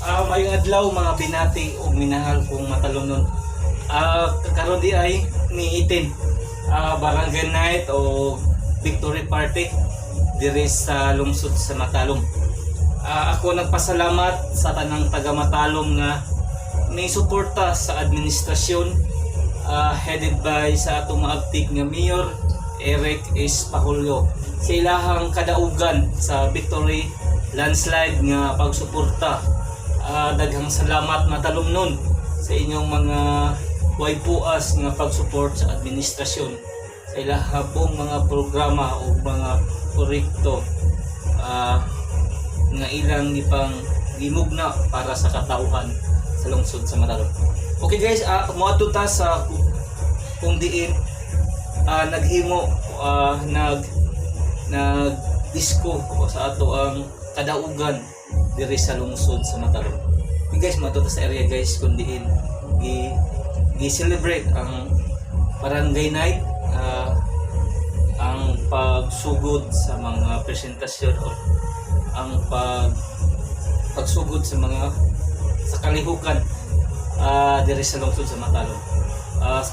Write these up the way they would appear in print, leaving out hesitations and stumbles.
Maayong adlaw, mga binati ug minahal kong Matalomnon. Karon di ay ni 18 barangay night o victory party diri sa lungsod sa Matalom. Ako nagpasalamat sa tanang taga Matalom nga ni suporta sa administrasyon headed by sa atong maabtik nga Mayor Eric S. Pahulyo sa ilahang kadaugan sa victory landslide nga pagsuporta. Daghang salamat, Matalomnon, sa inyong mga way puas nga pag-support sa administrasyon sa ilahang pong mga programa o mga proyekto nga ilang gipang gimugna para sa katauhan sa lungsod sa Matalom. Okay guys, moadto ta sa kung diin naghimo nag nag disco o sa ato ang kadaugan diri sa lungsod sa Matalom. Okay guys, moadto ta sa area guys kung diin gi gi celebrate ang barangay night, ang pagsugod sa mga presentasyon o ang pagsugod sa mga sa kalihukan diri sa lungsod sa Matalom.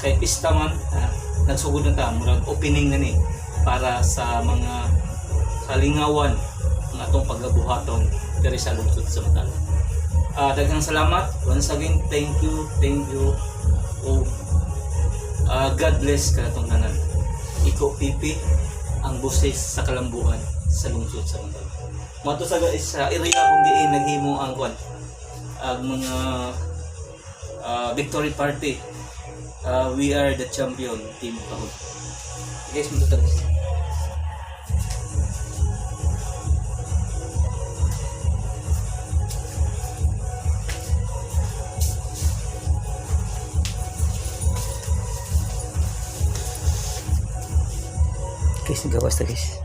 Kay pista man, nagsugod na ta, murag opening na ni para sa mga kalingawan ng atong pagabuhaton diri sa lungsod sa Matalom. Daghang salamat. Once again, thank you, thank you. O God bless kanatong tanan. Iko Pipi, ang boses sa kalambuan sa lungsod sa Matalom. Moadto sa area kung diin naghimo ang kwan ang mga victory party. We are the champion team Pahod. Guys, moadto ta, guys. Guys, nagawas ta, guys.